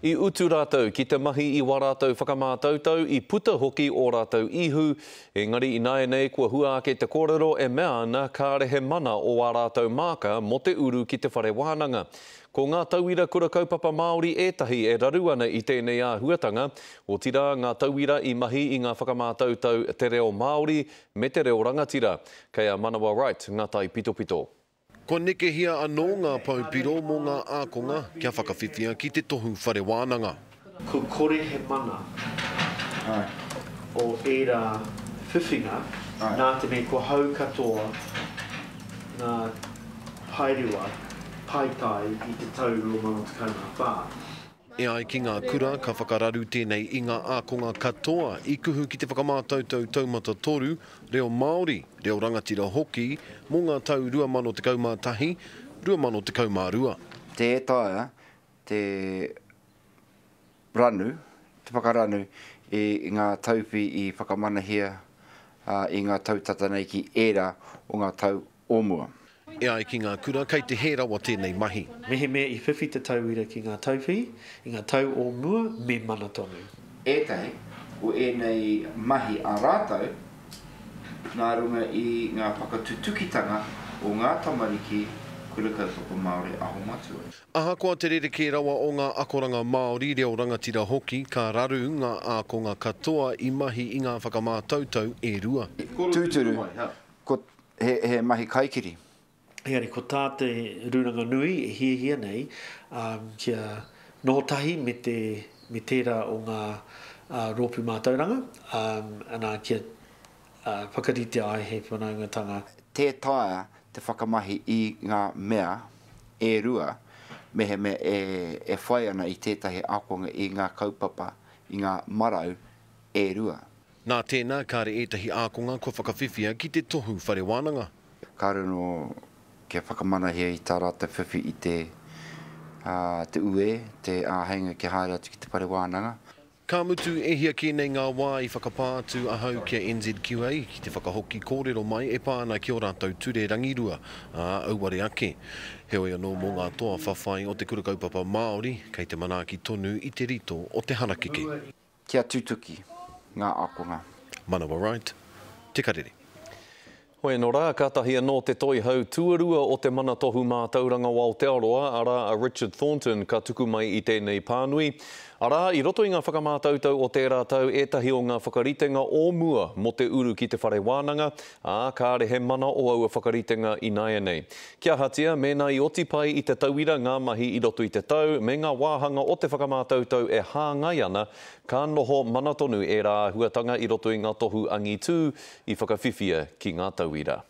I utu rātou ki te mahi i wā rātou whakamātautau, i puta hoki ō rātou ihu, engari ināianei kua hua ake te kōrero e mea ana kāre he mana o ā rātou māka mō te uru ki te whare wānanga. Ko ngā tauira kura kaupapa Māori ētahi e raru ana i tēnei āhuatanga, otirā ngā tauira i mahi i ngā whakamātautau Te Reo Māori me Te Reo Rangatira. Kei a Manawa Wright ngā taipitopito. Kua nekehia anō ngā pou piro mō ngā ākonga kia whakawhiwhia ki te tohu whare wānanga. Ko kore he mana o ērā whiwhinga, nā te mea kua hou katoa ngā paerewa paetae i te tau 2014. E ai ki ngā kura, ka whakararu tēnei i ngā ākonga katoa i kuhu ki te whakamātautau taumata toru, reo Māori, reo rangatira hoki, mō ngā tau 2011, 2012. Tē taea te ranu, te whakaranu i ngā tauwhi i whakamanahia i ngā tau tata nei ki ērā o ngā tau o mua. E ai ki ngā kura, kei te hē rawa tēnei mahi. Mehemea i whiwhi te tauira ki ngā tauwhi i ngā tau o mua, me mana tonu. Ētahi o ēnei mahi a rātou nā runga i ngā whakatutukitanga o ngā tamariki Kura Kaupapa Māori Aho Matua. Ahakoa te rerekē rawa o ngā akoranga Māori, reo rangatira hoki, ka raru ngā ākonga katoa i mahi i ngā whakamātautau e rua. Tūturu, ko He, he mahi kaikiri. Engari ko tā te Rūnanga Nui e hiahia nei kia noho tahi me te, me tērā o ngā rōpū mātauranga, ana kia whakaritea ai he whanaungatanga. Tē taea te whakamahi i ngā mea e rua mehemea e, e whai ana i tētahi akonga i ngā kaupapa, i ngā marau e rua. Nā tēnā, kāre ētahi ākonga kua whakawhiwhia ki te tohu whare wānanga. Kāre anō kia whakamanahia i tā rātou whiwhi i te, te ue, te āheinga kia haere atu ki te whare wānanga. Ka mutu, e hia kē nei ngā wā i whakapā atu ahau ki a NZQA ki te whakahoki kōrero mai e pā ana ki ō rātou ture rangirua, ā, auare ake. Heoi anō mō ngā toa whawhai o te Kura Kaupapa Māori, kei te manaaki tonu i te rito o te harakeke. Kia tutuki ngā akonga. Manawa Wright, Te Karere. Hoi anō rā, kātahi anō te toihau tuarua o Te Mana Tohu Mātauranga o Aotearoa, arā a Richard Thornton ka tuku mai i tēnei pānui. Arā, i roto i ngā whakamātautau o tērā tau ētahi o ngā whakaritenga o mua mō te uru ki te whare wānanga, ā, kāre he mana o aua whakaritenga ināianei. Kia ahatia, mēnā i oti pai i te tauira ngā mahi i roto i te tau me ngā wāhanga o te whakamātautau e hāngai ana, ka noho mana tonu ērā āhuatanga i roto i ngā tohu angitū i whakawhiwhia ki ngā tauira.